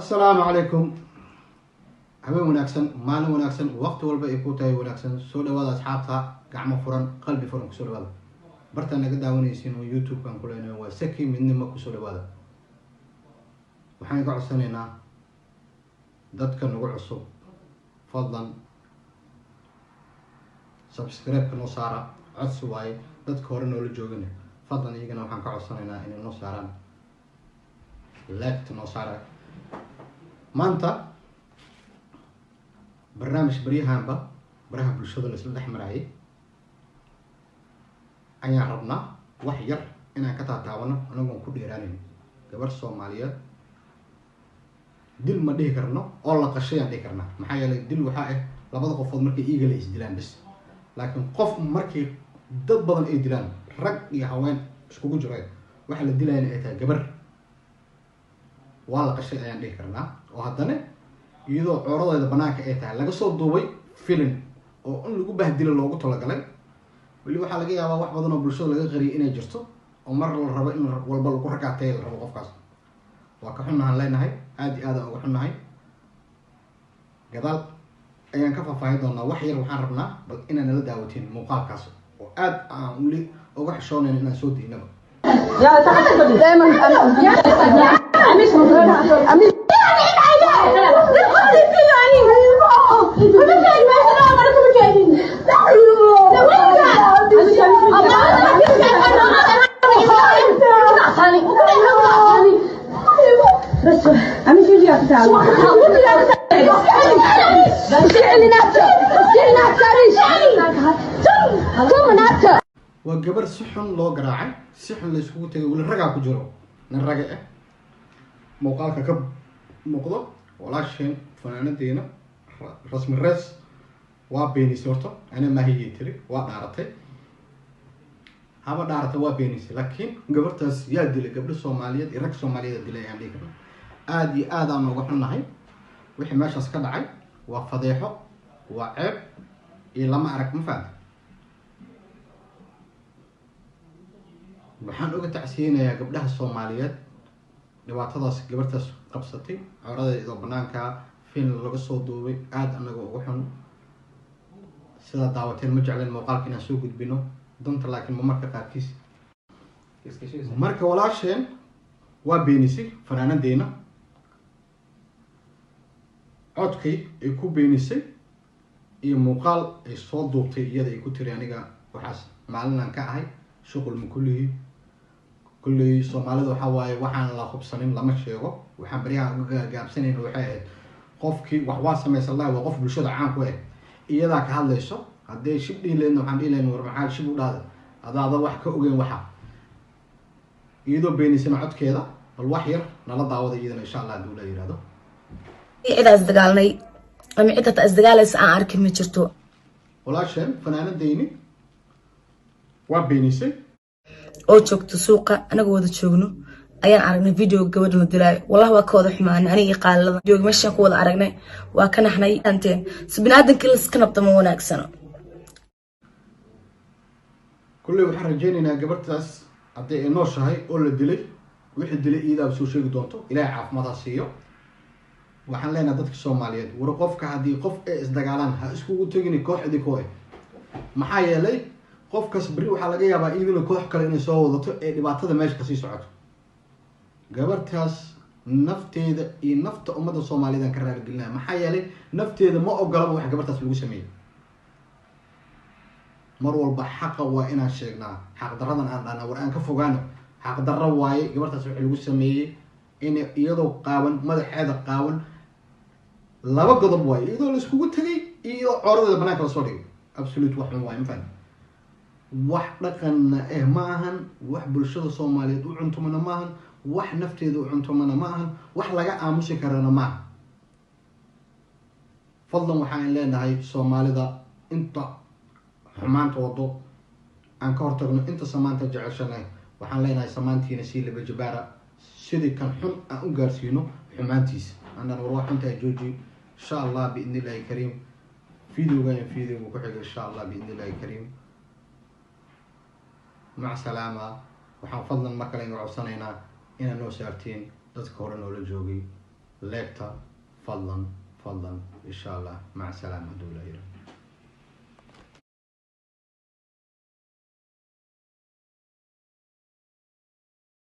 Asalaamu calaykum, habeen wanaagsan, maalin wanaagsan, waqti walba ay ku tahay wanaagsan. Soo dhawaada asxaabta, gacmo furan, qalbi furan kusoo dhawaada. Bartaan naga daawanaysiin oo YouTube-kan ku leenahay waa Saki Midnimo. Kusoo dhawaada. Waxaan ka codsanaynaa dadka nagu cusub, fadlan subscribe-ka noo saara, codsi waaye. Dadka hore noola joogana, fadlan iyagana waxaan ka codsanaynaa inay noo saaraan like-ta, noo saara. Maanta barnaamij baryahanba baraha bulshada la isla dhex maraayay ayaan rabnaa wax yar inaan ka taataabano, anagoon ku dheeraanayn. Gabar Soomaaliyeed dil ma dhihi karno oo la qashay aan dhihi karnaa, maxaa yeelay dil waxaa ah labada qofood markay iiga la isdilaan bis, laakiin qof markii dad badan ay dilaan, rag iyo haween iskugu jiro, waxa la dilayana ay tahay gabar, waa la qashay ayaan dhihi karnaa. Oo haddana iyadoo cooradeeda banaanka ay tahay laga soo duubay film oo in lagu bahdilo loogu talagalay. Weli waxaa laga yaabaa wax badan oo bulshada laga qariyay inay jirto oo mar la rabo in walba lagu rakaatay la rabo qofkaas. Waa ka xunnahan leenahay, aada iyo aad aan uga xunnahay. Gadaal ayaan ka faahfaahin doonaa. Wax yar waxaan rabnaa bal inaad nala daawatiin muuqaalkaas oo aad aan weli uga xishoonayno inaan soo daynaba. دائما اميس اميس. بس اميس يجي تعال. Waa gabar si xun loo garaacay, si xun la iskugu tegay, weli ragaa ku jiro, nin raga ah muuqaalka ka muuqdo. Walaasheen fanaanadeena Rasmi Reys waa beenisay. Horta ana maahiyay tiri, waa dhaaratay, haba dhaaratay, waa beenisay. Laakiin gabartaas yaa dilay? Gabdho Soomaaliyeed iyo rag Soomaaliyeed dilay ayaan dhihi karna. Aada iyo aad aan uga xunnahay wixii meeshaas ka dhacay. Waa fadeexo, waa ceeb iyo lama arag, ma fahamta? Waxaan uga tacsiyeynayaa gabdhaha Soomaaliyeed dhibaatadaas gabartaas qabsatay, cooradeeda banaanka film laga soo duubay. Aada anaga uga xun. Sidaa daawateen, ma jecleen muuqaalka inaan soo gudbino danta, laakiin ma marka qaarkiis. Marka walaasheen waa beenisay fanaanadeena, codkay ay ku beenisay iyo muuqaal ay soo duubtay iyada ay ku tiri aniga waxaas maalinaan ka ahay shuqul ma kullihi. Kulley Soomaalida waxaa waaye waxaan la hubsanin lama sheego. Waxaan baryahan uga gaabsanayn waxay ahayd qofkii wax waa samaysan laha, waa qof bulshada caan ku ah, iyadaa ka hadlayso. Hadday shib dhihi leedna, waxaan dhihi lahayn war maxaa shib u dhahda, adaada wax ka ogeyn. Waxa iyadoo beenaysana codkeeda bal wax yar nala daawada iyadana, insha Allah, hadduu la yihahdo. Cidaa isdagaalnay ama cid hataa isdagaalaysa aan arkin ma jirto. Walaasheen fanaanadeyni waa beenisay. Oo joogto suuqa, anagoo wada joogno ayaan aragnay video gabadha la dilaayo. Wallahi waa ka wada xumaanay, aniga iyo qaalada videoga meeshaan ku wada aragnay, waa ka naxnay. Anteen si biniaadanka laska nabta ma wanaagsano. Kulley waxaan rajeynaynaa gabartaas haddii ay nooshahay oo la dilay, wixii dilay iyadaaba soo sheegi doonto. Ilaahay caafimaad ha siiyo. Waxaan leenahay dadka Soomaaliyeed, war qofka haddii qof ay isdagaalaan ha iskugu tegin koox idinkoo ah, maxaa yeelay qofkas berri waxaa laga yaabaa iyaduna koox kale inay soo wadato ee dhibaatada meesha kasii socoto. Gabartaas nafteeda iyo nafta ummadda Soomaaliyeed aan ka raaligelinaya, maxaa yeelay nafteeda ma ogolaba wax gabartaas lagu sameeyey. Mar walba xaqa waa inaan sheegnaa, xaqdaradan aan dhahna war aan ka fogaano, xaqdarro waaye gabartaas waxa lagu sameeyey. In iyadoo qaawan, madaxeeda qaawan, laba godob waaye, iyadoo la iskugu tegay iyo cooradeeda banaanka lasoo dhigay, absolute wax xun waaye, ma fahamti? Wax dhaqanna eh ma ahan, wax bulshada Soomaaliyeed u cuntumana ma ahan, wax nafteeda u cuntumana ma ahan, wax laga aamusi karana ma aha. Fadlan waxaan leenahay Soomaalida, inta xumaanta wado aan ka hortagno, inta samaanta jeceshanay waxaan leenahay samaantiina sii laba jabaara, sidii kan xun aan u gaarsiino xumaantiisa anaan war waa xuntahay jooji. Insha Allah biidni Illahi kariim, videogan videoga ku xiga, insha Allah biidni Illahi kariim, mac salaama. Waxaan fadlan mar kale inga codsanaynaa inaad noo saartiin dadka hore noola joogay. Leegta fadlan, fadlan. Insha Allah, maca salaama hadduu ilaa yira.